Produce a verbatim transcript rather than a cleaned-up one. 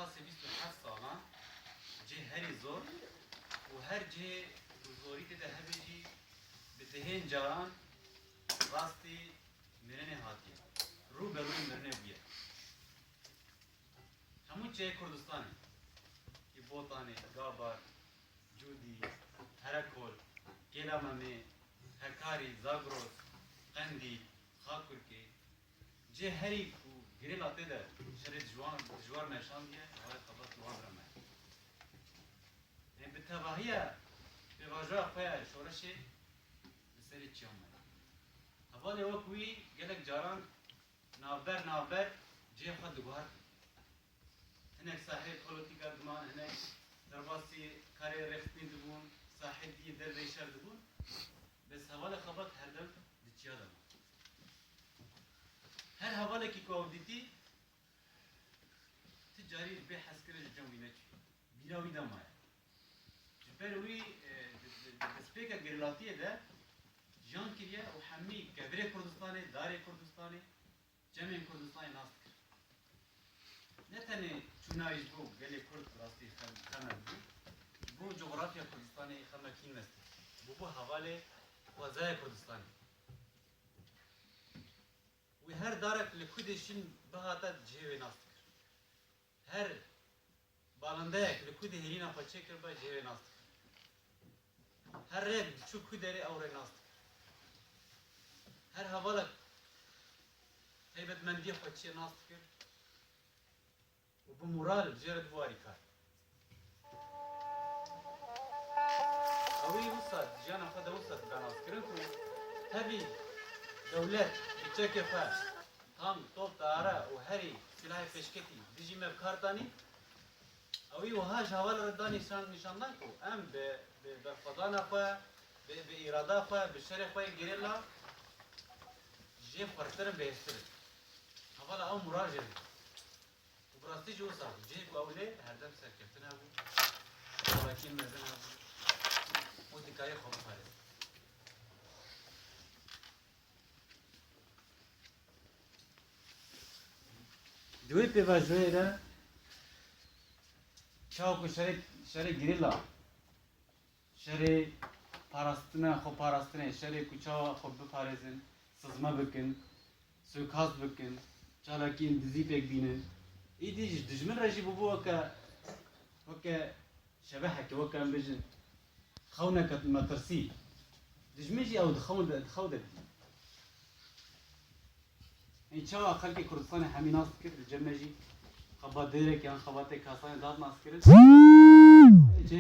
Piştî bîst û heft salan cihê herî zor û her cihê ku zorî tê de hebe jî bi dehên caran rastî mirinê hatiye. Rû be rû mirinê bûye. Hemû çiyê Kurdistanê, ki Botanê, Gabar, Cûdî, Herekol, Kêla Memê, Hekarî, Zagros, Qendîl, Xakurkê, cê herî ku gerîla tê de şerê dijwan, dijwar meşandiye, hevalê xebat li wan re me. Em bi tevahiya pêvajoya xwe ya şoreşê li serê çiyan me. Hevalê wek wî gelek caran navber navber cihê xwe diguhertin. Hinek sahê polîtîka diman, hinek derbasî karê rêxistinî dibûn, sahê dî derveyî şer dibûn. Bes hevalê xebat herdem di çiya de ma. Her hevalekî ku ew dîtî, ti carî bê hezkirin ji cem wî neçû. Bîra wî de maye. Ji ber wî, e, di, di, di destpêka gerîlatiyê de jiyan kiriye û hemî kevirê Kurdistanê, darê Kurdistanê, cemên Kurdistanê nas dikir. Ne tenê çûna wî ji bo gelê Kurd bi rastî xem-, xem bû, ji bo cografya Kurdistanê xem kîn mestî. Bûbû hevalê xwezaya Kurdistanê. Wî her darek li ku dê şîn bihata cihê wê nas dikir. Her balindeyek li ku dê hêlîna xwe çêkiriba cihê wê nas dikir. Her rêyek diçû ku derê ew rê nas dikir. Her hevalek taybetmendiyê xwe çê nas dikir û bi moral jê re dibû alîkar. Ewî wisa jiyana xwe de wisa dibe naskirin ku tevî dewlet bi çekê xwe tank, top, teyare û herî silahê pêşketî dijî me bi kar danî. Ewî wiha ji hevalê re da nîşan, nîşandan ku em bi, bi berxwedana xwe, bi, bi îrada xwe, bi şerê xwe yê gerîla jê xwertir in, bihêztir in. Hevala ew moral jê re. Û bi rastî jî wisa bû. Cihê ku ew lê herdem serkeftin hebû, çalakiyên mezin hebû û dikarî xwe biparêzin. Di wê pêvajoyê de çawa ku şerê, şerê gerîla, şerê parastina, xwe parastinê, şerê ku çawa xwe biparêzin, sizme bikin, suikast bikin, çalakiyên dizî pêk bînin. Îdî ji dijmin re jî bûbû weke, weke şebeheke, weke em bêjin xewneke metirsî. Dijmin jî ew di xewn de, di xew de dî. Ê çawa xelkê Kurdistanê hemî nas dikir, li cem me jî xebat dêrek yan xebatê kasanê dihat naskirin. Ê cê